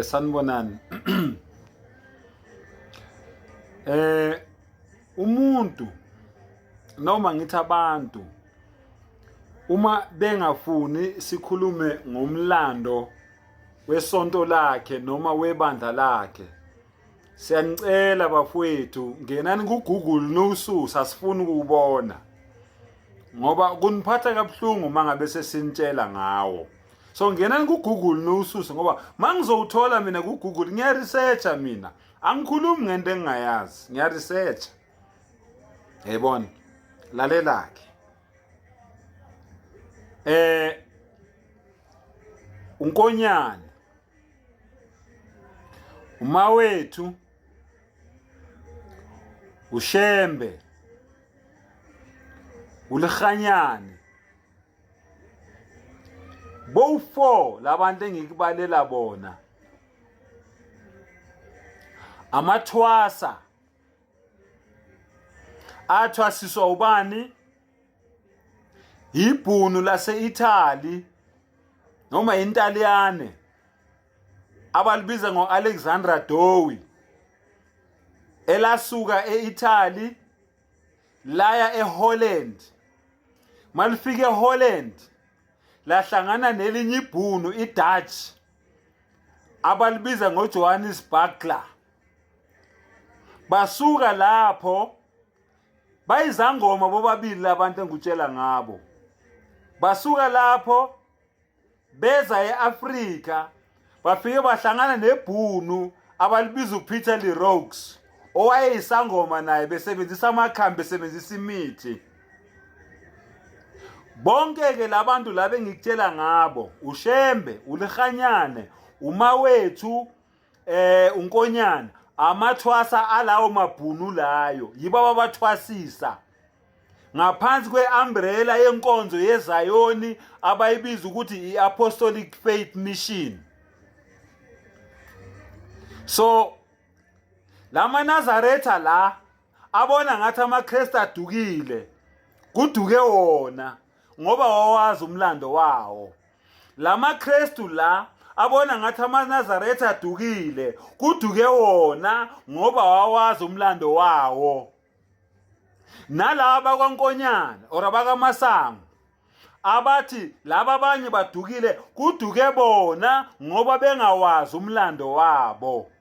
Sanibonani. Umuntu noma ngithi abantu uma bengafuni sikhulume ngomlando wesonto lakhe noma webandla lakhe, siyanicela bafowethu, ngenani ku-Google niwususe, asifuni ukuwubona ngoba kuniphatha kabuhlungu uma ngabe sesinitshela ngawo. So ngenani ku-Google niwususe, ngoba uma ngizowuthola mina ku-Google, ngiyaresearcha mina, angikhulumi ngento engingayazi, ngiyaresearcha. Yayibona, lalela-ke, uNkonyane umawethu, uShembe, uLihanyane, bowu-4 labantu engikubalela bona, amathwasa athwasiswa ubani? Ibhunu lase-Italy noma intaliyane abalibiza ngo-Alexandra Dowie, elasuka e-Italy laya eHolland. Malifika eHolland lahlangana nelinye ibhunu, iDutch, abalibiza ngoJohannes Buckler. Basuka lapho bayizangoma bobabili labantu engikutshela ngabo. Basuka lapho beza e-Afrika, bafike bahlangana nebhunu abalibiza uPeter Leroux, owayeyisangoma naye, besebenzisa amakhambi, besebenzisa imithi. Bonke-ke labantu laba engikutshela ngabo, uShembe, uLihanyane, umawethu, uNkonyana, amathwasa alawo mabhunu layo, yibo ababathwasisa ngaphansi kwe-umbrella yenkonzo yeZayoni abayibiza ukuthi i-Apostolic Faith Mission. So lama Nazaretha la abona ngathi amaKristu adukile, kuduke wona ngoba wawazi umlando wawo. LamaKristu la abona ngathi amaNazaretha adukile, kuduke wona ngoba wawazi umlando wawo. Nalaba kwaNkonyana or abakaMasango abathi laba abanye badukile, kuduke bona ngoba bengawazi umlando wabo.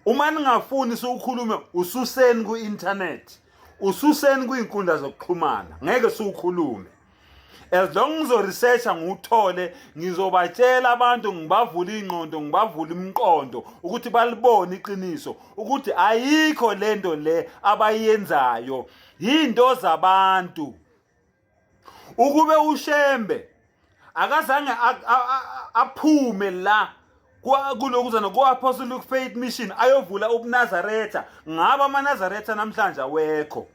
Uma ningafuni siwukhulume, ususeni ku-internet, ususeni kwizinkundla zokuxhumana, ngeke siwukhulume. As long ngizoresearcha ngiwuthole, ngizobatshela abantu, ngibavule ingqondo, ngibavule imiqondo ukuthi balibone iqiniso ukuthi ayikho lento le abayenzayo, yinto zabantu. Ukube uShembe akazange aphume la kulokuzana ku-Apostolic Faith Mission ayovula ubuNazaretha, ngabe amaNazaretha namhlanje awekho.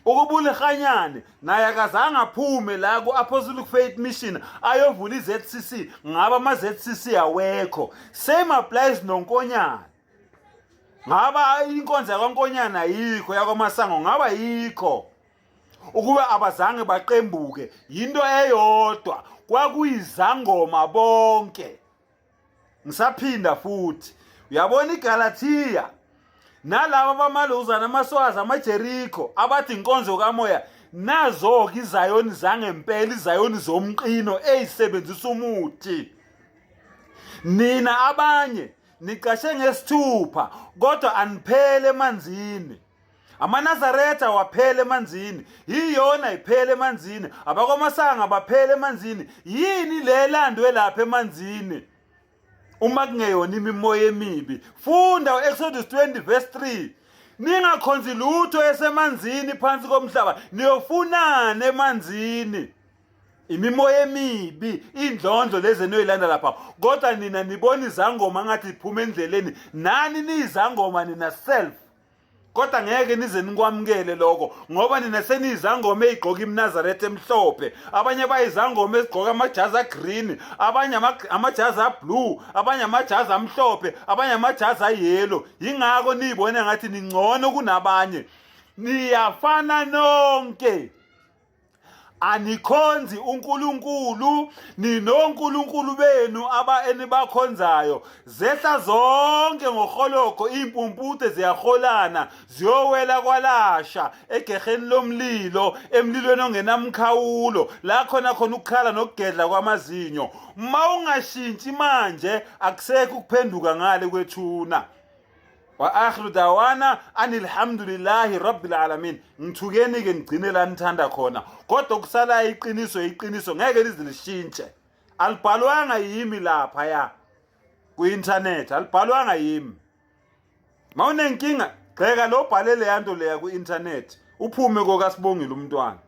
Ukuba uLihanyane naye akazange aphume la ku-Apostolic Faith Mission ayovula i-ZCC, ngabe ama-ZCC awekho. Same applies noNkonyana. Ngaba inkonzo yakwaNkonyana ayikho, yakwaMasango ngaba yikho. Ukuba abazange baqembuke, yinto eyodwa, kwakuyizangoma bonke. Ngisaphinda futhi, uyabona iGalathiya nalaba bamaluzana, amaSwazi, amaJeriko abathi inkonzo kamoya, nazo-ke izayoni zangempela, izayoni zomqino eyisebenzisa umuthi. Nina abanye niqashe ngesithupha kodwa aniphele emanzini. AmaNazaretha waphela emanzini, yiyona iphela emanzini, abakwaMasanga baphela emanzini. Yini le landwe lapha emanzini uma kungeyona imimoya emibi? Funda u-Exodus 20 verse 3. Ningakhonzi lutho esemanzini phansi komhlaba, niyofunana emanzini. Imimoya emibi, indlondlo lezi enoyilanda lapha, kodwa nina nibona izangoma ngathi iphuma endleleni. Nani niyizangoma nina self, kodwa ngeke nize nikwamukele lokho ngoba nina seniyizangoma eyigqoka iMnazaretha emhlophe. Abanye bayizangoma ezigqoka amajazi agreen, abanye amajazi ablue, abanye amajazi amhlophe, abanye amajazi ayellow. Yingakho niyibona ngathi ningcono kunabanye. Niyafana nonke. Anikhonzi uNkulunkulu, ninonkulunkulu benu aba enibakhonzayo. Zehla zonke ngohologo, iy'mpumputhe ziyaholana, ziyowela kwalasha egeheni lomlilo, emlilweni ongenamkhawulo, la khona khona ukukhala nokugedla kwamazinyo. Uma ungashintshi manje, akusekho ukuphenduka ngale kwethuna. Wa akhiru dawana anilhamdulillahi rabbil alamin. Ngithukeni ke nigcine la nithanda khona, kodwa kusala iqiniso, iqiniso ngeke lize lishintshe. Alibhalwanga yimi lapha ya ku-internet, alibhalwanga yimi. Mawunenkinga gxeka lo bhale leya nto leya ku-internet, uphume kokaSibongile umntwana.